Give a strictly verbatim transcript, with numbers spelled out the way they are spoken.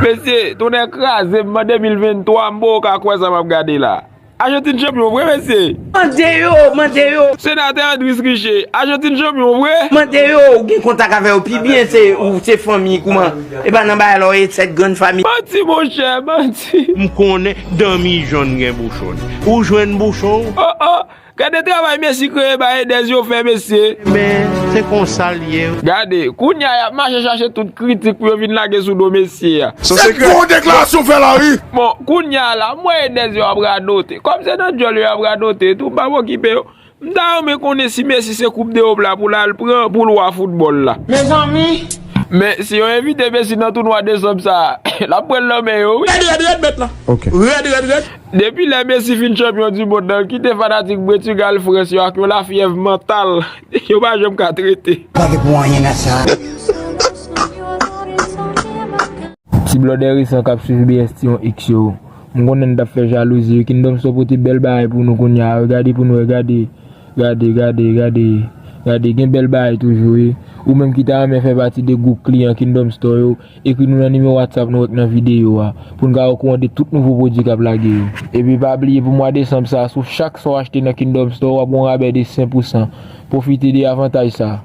Mesye, tonnè kraze m, an de mil venntwa, m poko ka kwè sa m ap gade la. Ajantin chanpyon vre, mesye. Mande yo, mande yo. Senatè Andris Riche, Ajantin chanpyon vre. Mande yo, ou gen kontak avè yo pi byen, se ou se fanmi kouman. E pa nan bagay la w ye sèt grann fanmi. Manti, monchè, manti. M konnen danmi jòn gen bouchon. Ou jwenn bouchon w. Oh, oh. Gade travay Messi kreye ba Edez yo fè, mesye. Men, se konsa l ye. Gade, kounya y ap mache chache tout kritik pou yo vin lage sou do Messi a. Se gwo deklarasyon fè la, wi. Bon, kounya la, m wè Edez yo ap radote. Kòm se nan djòl yo y ap radote tou, m pa okipe yo. M ta renmen konnen si Messi se koup de ob la pou l al pran pou lwa foutbòl la. Mezanmi! Men, si yo envite Messi nan tounwa desanm sa a, l ap pran l nan men yo, wi. Rèd, rèd, rèd, mèt la. Ok. Rèd, rèd, rèd. Depi lè Messi fin chanpyon di mond nan, l kite fanatik Pòtigal, Frans yo ak yon lafyèv mantal yo pa janm ka trete. Pa gen pou anyen nan sa. Ti blòdè resan k ap swiv B S T yon X yo. M konnen n t ap fè jalouzi wi. Kingdom Store pote bèl bagay pou nou kounya a wi. Gade pou nou wè, gade. Gade, gade, gade. Gade, gen bèl bagay toujou wi. Ou menm ki ta renmen fè pati de gwoup kliyan Kingdom Store yo, ekri nou nan nimewo WhatsApp nou wè k nan videyo a, pou n ka okouran de tout nouvo pwodui k ap lage yo. Epi pa bliye pou mwa desanm sa a, sou chak sa w achte nan Kingdom Store, w ap gen yon rabè de senk pousan. Pwofite de avantaj sa a.